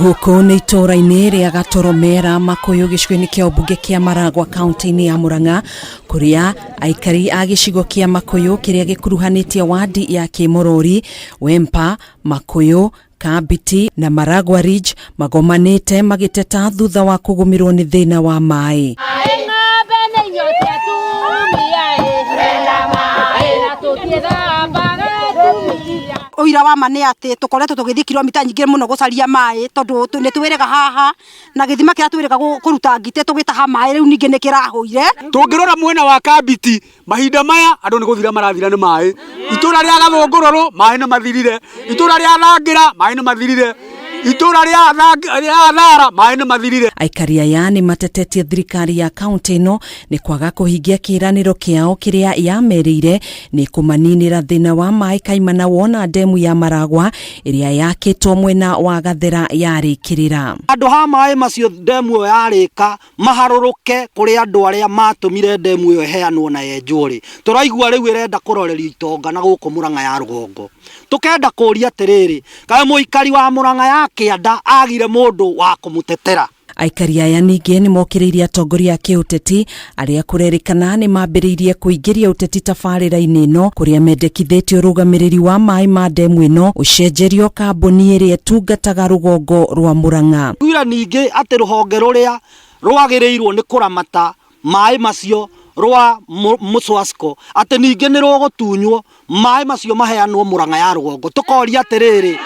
Gũkũ nĩ itũũra-inĩ rĩa Gatoromera Makũyũ, gĩcigo-inĩ kĩa ũmbunge kĩa Maragwa, kaunti-inĩ ya Murang'a, kũrĩa aikari a gĩcigo kĩa Makũyũ kĩrĩa gĩkuruhanĩtie wadi ya Kĩmorori, Wempa, Makũyũ, Kambiti na Maragwa Ridge magomanĩte magĩteta thutha wa kũgũmĩrwo nĩ thĩna wa maĩ. Ng'ombe nĩ inyoti atumia ĩ, na tũtiĩthambaga atumia. Ũira wa ma nĩ atĩ tũkoretwo tũgĩthiĩ kilomita nyingĩ mũno gũcaria maĩ, tondũ nĩ twĩrĩga haha na gĩthima kĩrĩa twĩrĩga kũruta ngitĩ tũgĩtaha maĩ rĩu ningĩ nĩ kĩrahũire. Tũngĩrora mwena wa Kambiti, mahinda maya andũ nĩ gũthira marathira nĩ maĩ. Itũra rĩa Gathũngũrũrũ maĩ nĩ mathirire, itũra rĩa Thangira maĩ nĩ mathirire, itũra rĩa Thara maĩ nĩ mathirire. Aikari aya nĩ matetetie thirikari ya kaunti ĩno nĩ kwaga kũhingia kĩĩranĩro kĩao kĩrĩa yamerĩire nĩ kũmaninĩra thĩna wa maĩ kaimana wona ndemu ya Maragwa ĩrĩa yakĩtwo mwena wa Gathera yarĩkĩrĩra. Andũ ha maĩ macio ndemu ĩyo yarĩka maharũrũke kũrĩ andũ arĩa matũmire ndemu ĩyo ĩheanwo na yenjwo rĩ, tũraigua rĩu ĩrenda kũrorerio itonga na gũkũ Mũrang'a ya rũgongo. Tũkenda kũria atĩrĩrĩ, kaĩ mũikari wa Mũrang'a ya kĩanda agire mũndũ wa kũmũtetera? Aikari aya ningĩ nĩ mokĩrĩirie atongoria a kĩũteti arĩa kũrerĩkana nĩ mambĩrĩirie kũingĩria ũteti tabarĩra-inĩ ĩno, kũrĩa mendekithĩtie ũrũgamĩrĩri wa maĩ ma ndemu ĩno ũcenjerio kambuni ĩrĩa ĩtungataga rũgongo rwa Murang'a. Twira ningĩ atĩ rũhonge rũrĩa rwagĩrĩirwo nĩ kũramata maĩ macio rwa Mũswasco atĩ ningĩ nĩ rũgũtunywo maĩ macio maheanwo Mũrang'a ya rũgongo. Tũkoria atĩrĩrĩ,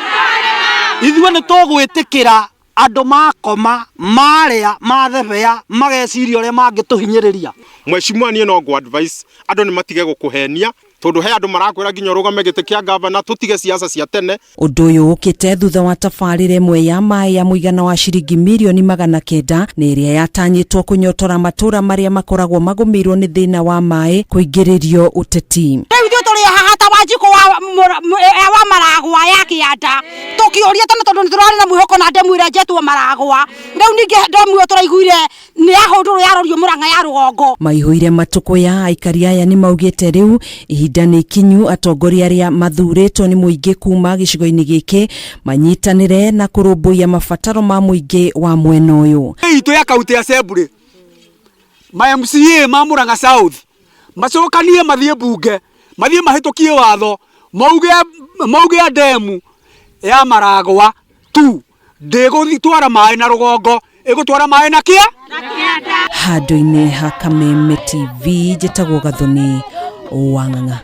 ithuĩ nĩ tũgwĩtĩkĩra andũ makoma marĩa mathebea mageciria ũrĩa mangĩtũhinyĩrĩria? Mheshimiwa, niĩ no ngũ advice andũ nĩ matige gũkũhenia, tondũ he andũ marakwĩra nginya ũrũgame gĩtĩ kĩa gavana. Tũtige siasa cia tene. Ũndũ ũyũ ũkĩte thutha wa tabarĩra ĩmwe ya maĩ ya mũigana wa ciringi mirioni 900 na ĩrĩa yatanyĩtwo kũnyotora matũra marĩa makoragwo magũmĩirwo nĩ thĩna wa maĩ kũingĩrĩrio ũteti. Rĩu ithuĩ tũrĩ haha ta Wanjikũ wa Maragwa ya kĩanda tũkĩũria tene, tondũ nĩ tũrarĩ na mwĩhoko na ndemu ĩrĩa njetwo Maragwa. Rĩu ningĩ ndemu ĩyo tũraiguire nĩ yahũndũrwo, yarorio Mũrang'a ya rũgongo. Maihũire matukũ ya aikari aya nĩ maugĩte rĩu ihinda nĩ ikinyu atongoria arĩa mathurĩtwo nĩ mũingĩ kuma gĩcigo-inĩ gĩkĩ manyitanĩre na kũrũmbũiya mabataro ma mũingĩ wa mwena ũyũ. Itũ ya county assembly, ma MCA ma Murang'a South macokanie, mathiĩ mbunge, mathiĩ mahĩtũkie watho mauge ndemu ya Maragwa tu ndĩgũtwara maĩ na rũgongo, ĩgũtwara maĩ na kĩa. Handũ-inĩ ha Kameme TV, njĩtagwo Gathoni Wang'ang'a.